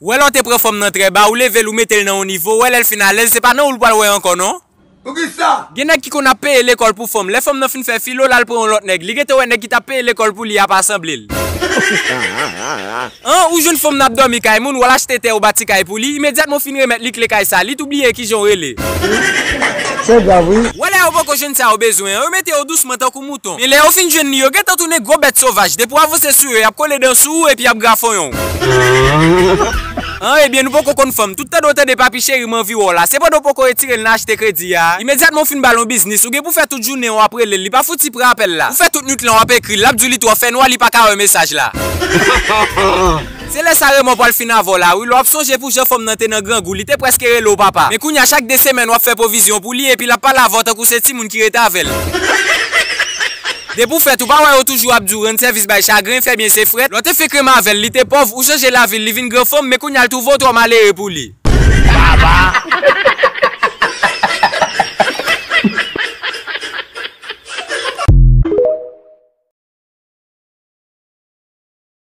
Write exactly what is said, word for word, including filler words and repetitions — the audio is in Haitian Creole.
Ou wè lè w te pran fanm nan trè ba, ou leve l, ou mete l nan yon nivo, ou wè lè l fin alèz, se pa nan ou l pral wè ankò non. Poukisa? Gen nèg ki konn ap peye lekòl pou fanm. Lè fanm nan fin fè filo, l al pran yon lòt nèg. Li gentan wè nèg ki t ap peye lekòl pou li a pa sanble l. An, ou jwenn fanm nan ap dòmi kay moun, w al achte tè ou bati kay pou li, imedyatman w fin remèt li kle kay sa, li tou bliye kijan w rele. Se grav, wi. W wè lè yo poko jwenn sa yo bezwen an, yo mete yo dousman tankou mouton. Men lè yo fin jwenn li, yo gentan tounen gwo bèt sovaj. Depi w avanse sou yo, y ap kole dan sou ou epi y ap grafonyen w. An, ebyen, nou poko konn fanm. Tout tande w tande papi cheri, m anvi wè w la. Se pandan w poko retire l nan achte kredi a. Imedyatman w fin ba l yon biznis, ou gen pou fè tout jounen w ap rele l, li pa fouti pran apèl la. Ou fè tout nwit lan w ap ekri l, l ap di w li twò fè nwa, li pa ka wè mesaj la. Se lè sa remò pral fin avè w la, wi, lè w ap sonje pou jan fanm nan te nan grangou, li te prèske rele w papa. Men kounye a, chak de semèn, w ap fè pwovizyon pou li, epi l ap pale avè w tankou se timoun ki rete avè l. Depi w fèt, ou pa wè yo toujou ap di w rann sèvis bay chagren, fè byen se frèt. Lè w te fenk renmen avè l, li te pòv, ou chanje lavi l, li vin gran fanm, men kounye a l twouve w twò malere pou li. Papa!